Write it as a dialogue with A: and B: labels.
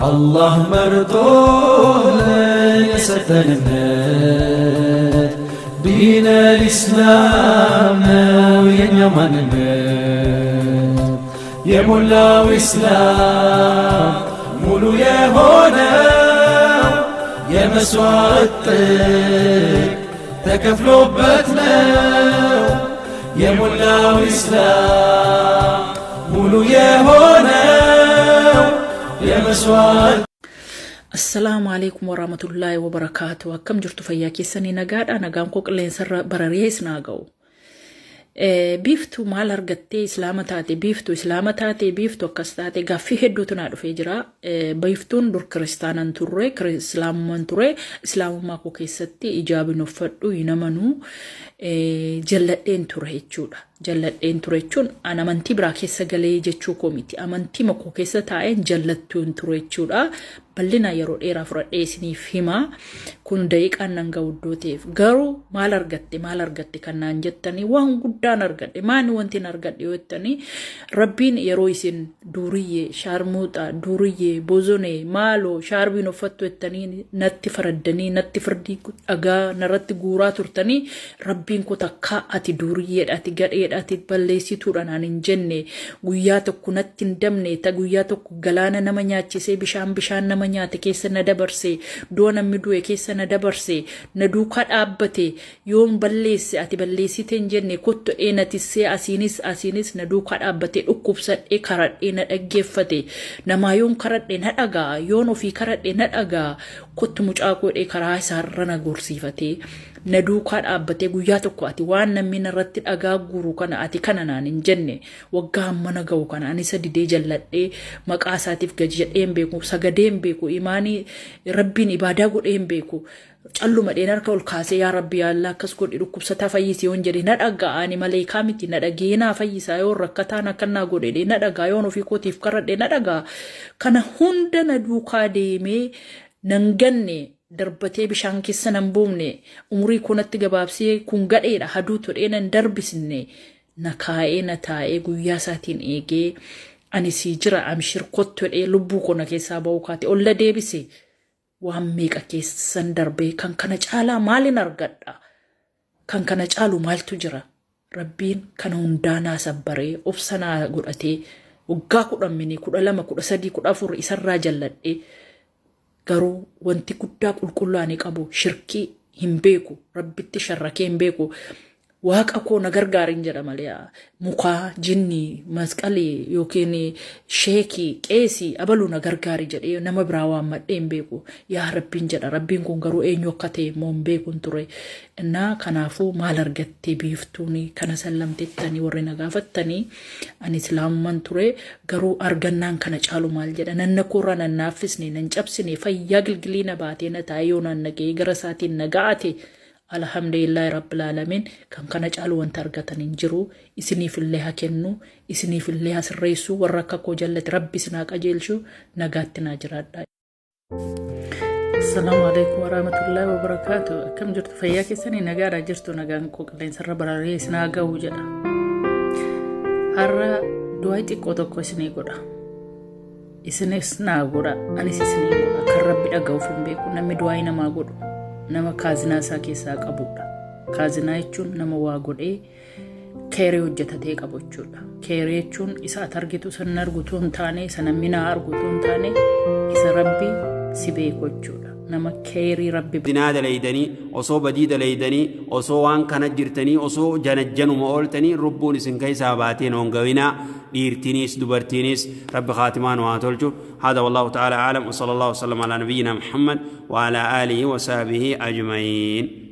A: አላህ መርጦ የሰጠን እምነት ዲነል ኢስላም ነው የኛ ማንነት። የሞላው ኢስላም ሙሉ የሆነው የመስዋዕት ጥግ ተከፍሎበት ነው። የሞላው ኢስላም ሙሉ የሆነው የመስዋዕት
B: Assalaamu alaikum warahmatullaahi wabarakaatu. Akkam jirtu fayyaa keessanii nagaadha. Nagaan koo qilleensarra barari'ee isin haa ga'u. Biiftuu maal argattee islaama taate, biiftuu islaama taate, biiftuu akkas taate, gaaffii hedduutu naa dhufee jira. Biiftuun dur kiristaanan turre, islaamummaan ture. Islaamummaa koo keessatti ijaabin uffadhu hin amanuu jalladheen ture jechuudha. Jalladheen ture jechuun an amantii biraa keessa galee jechuu koo miti. Amantii koo keessa taa'een jallattuun ture jechuudha. Bal'ina yeroo dheeraa fudhadhee isiniif hima. Kun daqiiqaan nan ga'u iddoo ta'eef. Garuu maal argatte, maal argatte kan naan jettanii, waan guddaan argadhe. Maani wanti hin argadhe yoo jettanii, Rabbiin yeroo isin duuriyyee, shaarmuuxa, duuriyyee, bozonee, maaloo shaarbiin uffattu jettanii natti faraddanii, natti firdii dhagaa narratti guuraa turtanii, Rabbiin koo takkaa ati duuriyyeedha, ati gadheedha, ati balleessituudha naan hin jenne. Guyyaa tokko natti hin dabne. Ta guyyaa tokko galaana nama nyaachisee, bishaan bishaan nama nyaate keessa na dabarse, du'a namni du'e keessa na dabarse, na duukaa dhaabbate, yoon balleesse ati balleessite hin jenne, kottu na tissee, asiinis asiinis na duukaa dhaabbate, dhukkubsadhee karadhee na dhaggeeffate. Namaa yoon karadhe na dhagaa, yoon ofii karadhe na dhagaa, kottu mucaa godhee karaa isaarra na gorsiifatee, na duukaa dhaabbatee, guyyaa tokko ati waan namni narratti dhagaa guuru kana ati kana naan hin jenne. Waggaa hammana ga'u kana ani isa didee jalladhee maqaa isaatiif gadi jedhee hin beeku, sagadee hin beeku, imaanii Rabbiin ibaadaa godhee hin beeku. Calluma dheen harka ol kaasee, yaa Rabbi, yaa Allah, akkas godhi, dhukkubsataa fayyisi yoon jedhe na dhaga'a. Ani maleekaa miti, na dhagee naa fayyisaa. Yoon rakkataan akkan naa godhe na dhaga'a, yoon ofii kootiif karadhe na dhaga'a. Kana hunda na duukaa deemee, nan ganne, darbatee bishaan keessa nan buufne, umurii koo natti gabaabsee kun gadheedha haduu todhee nan darbisne, na kaa'ee, na taa'ee, guyyaa isaatiin eegee, ani sii jira, amshir, kottu jedhee lubbuu koo na keessaa ba'uu kaate olla deebise. Waan meeqa keessan darbee kan kana caalaa maalin argadha? Kan kana caalu maaltu jira? Rabbiin kana hundaa naa sabbaree, obsa naa godhatee, waggaa 10 mini, 12, 13, 14 isarraa jalladhee, garuu wanti guddaa qulqulluu ani qabu shirkii hin beeku, Rabbitti sharrakee hin beeku. Waaqa koo na gargaarin jedha malee mukaa, jinnii, masqalii yookiin sheekii, qeesii abaluu na gargaari jedhee nama biraa waammadhee hin beeku. Yaa Rabbiin jedha. Rabbiin kun garuu eenyu akka ta'e immoo hin beekun ture. Innaa kanaafuu maal argattee biiftuuni kana sallamtettanii warri na gaafattanii, ani islaamumman ture, garuu argannaan kana caalu maal jedha? Nanna koorraa nan naaffisne, nan cabsine, fayyaa gilgilii na baatee na taa'ee yoo naan naga'ee gara isaatiin na ga'ate, alhamdulillahi rabbil alamin. Kan kana caalu wanta argatan hin jiru. Isiniif illee haa kennu, isiniif illee haa sirreessu. Warra akka koo jallate Rabbi isin haa qajeelchu. Nagaatti naa jiraadha. Assalaamu alaikum warahmatullahi wabarakaatu. Akkam jirtu fayyaa keessanii nagaadha jirtu? Nagaan koo qilleensarra bararee isin haa ga'u jedha. Har'a du'aa xiqqoo tokko isinii godha. Isinis naa godha, anis isinii godha. Kan Rabbi dhaga'uuf hin beeku. Namni du'aa namaa godhu nama kaazinaa isaa keessaa qabudha. Kaazinaa jechuun nama waa godhee keeree hojjetatee qabu jechuudha. Keeree jechuun isa ati argitu san argutu hin taane, isa namni naa argutu hin taane, isa Rabbi si beeku jechuudha. Nama keerii Rabbi
C: Zinaa dalaydanii, osoo badii dalaydanii, osoo waan kana jirtanii, osoo janajjanuma ooltanii, lubbuun isin keessaa baateen hongawinaa. Dhiirtiniis dubartiinis Rabbi khaatimaa nu haa tolchu. هذا والله تعالى أعلم، وصلى الله وسلم على نبينا محمد وعلى آله وصحبه أجمعين.